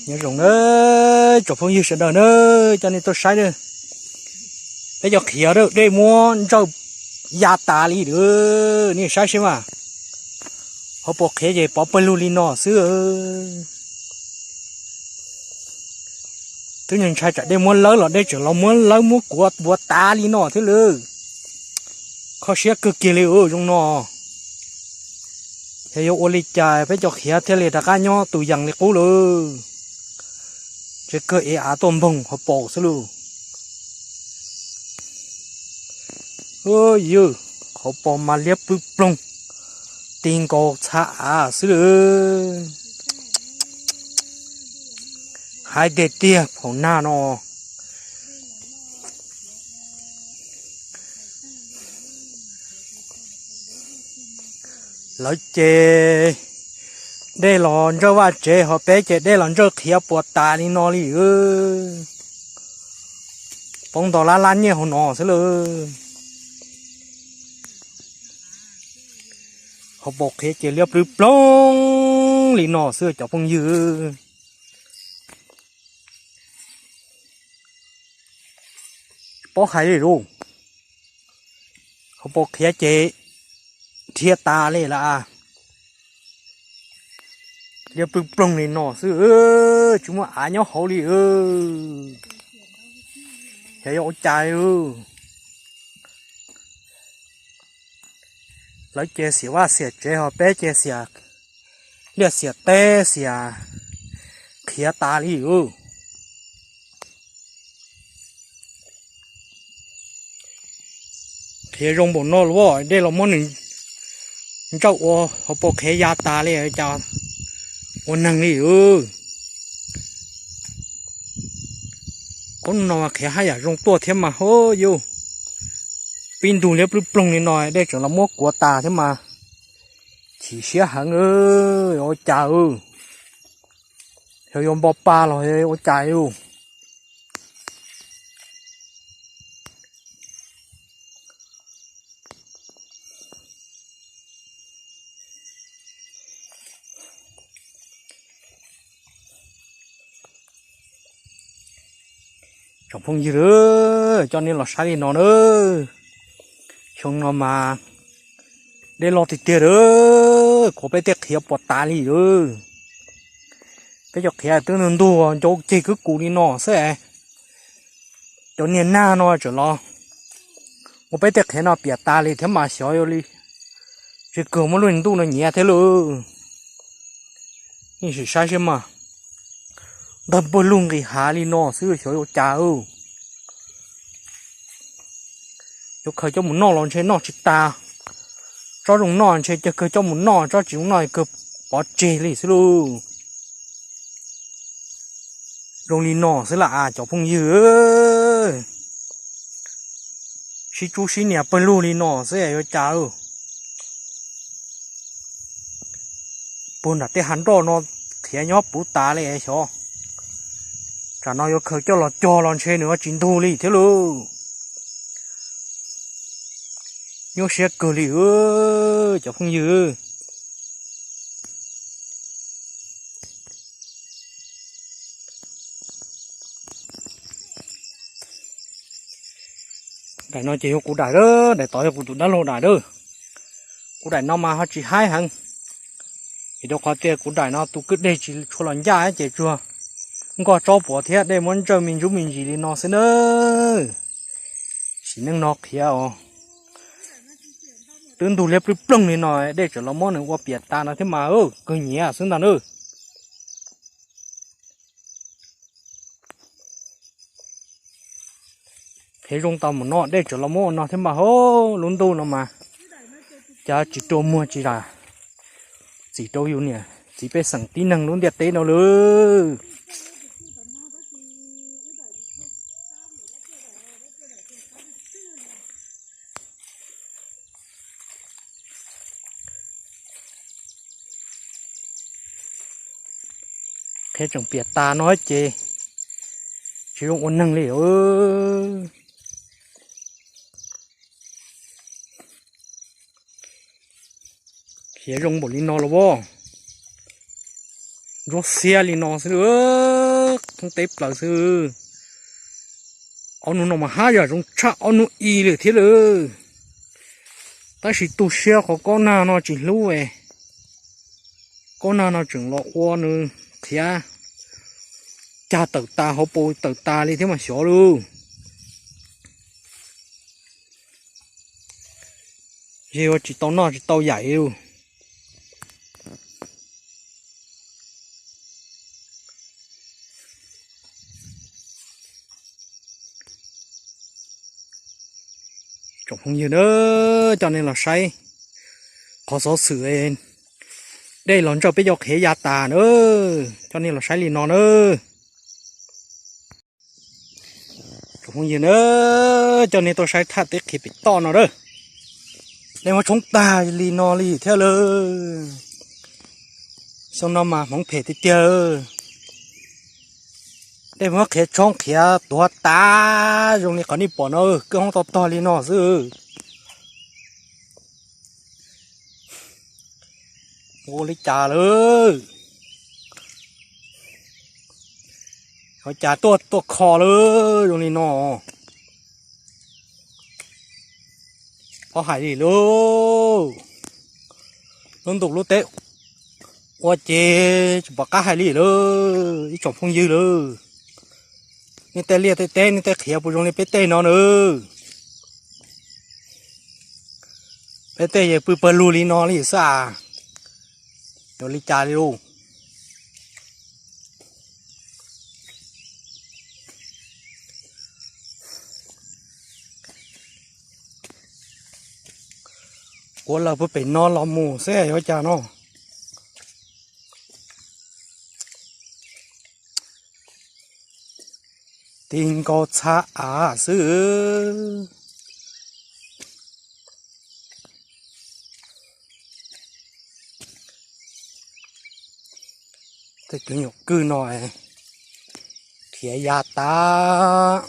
Nyob zoo nawb tsoom phooj ywg sawv daws nawb, coj nej tuaj saib nawb. Peb cov qhiav dej muab ntsawj ya tas li lawm, nej saib seb mas. Hauv paus qhiav ces pov pawg lug li no xwb. Twb ntshai tsam dej muab lawb los dej tseem los muab lawb muab kuav puas tas li no thiab lawm. Kho siab kawg kiag li zoo no. Yog yuav ua li cas peb cov qhiav thiaj li rov qab nyob tus yees li qub lawm. Tsev kawg ev av tuaj npoog hauv paus xwb lauj. Ywg, hauv paus mas liab ploog ploog, ti nkaus txha av xwb lawm. Hais tiag tiag phaum nag no. Lawv ces dej los ntsawj vaj tsev, ho peb ces dej los ntsawj qhiav puas tas li no li. Poob nto lab lab nyiaj hauv no xwb lawm. Hauv paus qhiav ces liab ploog ploog li no xwb cov phooj ywg. Paub hais li lauj. Hauv paus qhiav ces dhia tas li lawm. Liab ploog ploog li no xwb, tsis muaj av nyob hauv li. Xyov yuav ua cas. Lawv ces xiam vaj xiam tsev, ho peb ces xiam liaj xiam teb xiam qhiav tas li. Qhiav zoo npaum no los dej los muab nws ntsawj ua hauv paus qhiav ya tas li cas ua neeg li. Qub no qhiav haj yam zoo tuaj thiab mas hov yus. Pib ntug liab ploog ploog li no dej tseem los muab kuav tas thiab mas chim siab heev. Ua cas, xyov yuav npo pa los ua cas lauj. Tsoom phooj ywg, coj nej los saib li no na. Xyoo no mas dej loj tiag tiag lawm, kuav peb tej qhiav puas tas li lawm. Peb cov qhiav twb ntug ncau ceg kwb kus li no xwb. Cov niag nag no tseem los ua peb tej qhiav no piam tas li thiab mas xyov yuav li. Tsis kawg muab lub ntuj no nyiav thiab lauj. Nej sim saib seb mas, ntawg pawg lug nqis hav li no xwb xyov yuav cas. Yuav khaws coj mus noj los ntshe noj tsis tas. Tsob zoo noj ntshe cog kawg coj mus noj, tsob tsis zoo noj kawg pov tseg li xwb lauj. Zoo li no xwb las cov phooj ywg. Sib tsub sib nias pawg lug li no xwb yuav cas. Puag nram tej hav nroj no qhiav nyob puv tas li xyov. Tsam no yuav khaws coj los cog los ntshe nws tsis ntug li thiab lauj. Nyuaj siab kawg li cov phooj ywg. Daim no ces yog kuv daim lawm, daim tod yog kuv tus dab laug daim lawm. Kuv daim no mas ho tsis haib heev, vim rau qhov tias kuv daim no tus kwj deg tsis tshua los ncaj ces tsuas nkoj tsob puav thiab dej muab ntsawj me ntsuj me ntsis li no xwb nawb. Sim neej no qhiav os, twb ntug liab ploog ploog li no dej tseem los muab nws ua piam tas no thiab mas kawg nyiav xwb ntag nawb. Qhiav zoo tau mus no dej tseem los muab ua no thiab mas hov lub ntuj no mas cas tsis rua muag tsis zam txim rau yus niam txiv pej xeem tib neeg lub ntiaj teb no lawm. Qhiav tseem piam tas no ces tsis zoo ua neeg li. Qhiav zoo npaum li no los as. Ntsuab xiab li no xwb, qhoob teb plaws xwb. Ob hnub no mas haj yam zoo tshaj ob hnub i lawm thiab lawm. Tab sis tu siab qhov kob nag no tsis hlub es, kob nag no tseem los ua nws qhiav cag tawm tas hauv paus tawm tas li thiab mas xyov lauj. Ze ua tsis tau noj tsis tau yaim li lauj. Tsoom phooj ywg na, coj nej los saib qhov xov xwm dej los ntsawj peb cov qhiav ya tas na, coj nej los saib li no na. Tsoom phooj ywg na, coj nej tuaj saib thaj teb qhiav pem toj no na. Dej muab tshoob tag li no li thiab lawm. Xyoo no mas hmoov phem tiag tiag. Dej muab qhiav tshoob qhiav tuag tas zoo li qhov nej pom no, kwj hoob tog tog li no xwb. Ua li cas lawm? Ua cas tuaj tuaj kho lawm zoo li no? Pab hais li lauj, lub ntuj lub teb ua ces tsis pom qab hais li lauj ib tsoom phooj ywg lauj. Nej tej liaj tej teb nej tej qhiav puas zoo li peb tej no na? Peb tej yeej pw pawg lug li no li xwb as. Yuav li cas li lauj? Kuav lawv puag pem no los mus xwb yuav cas no. Ti nkaus txha av xwb. Tej cov nyuam kwj no qhiav ya tas.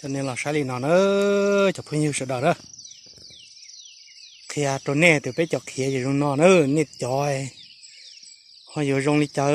Coj nej los saib li no na, cov phooj ywg sawv daws na. Qhia rau nej tias peb cov qhiav yog zoo no na, nej cov ho yuav zoo li cas.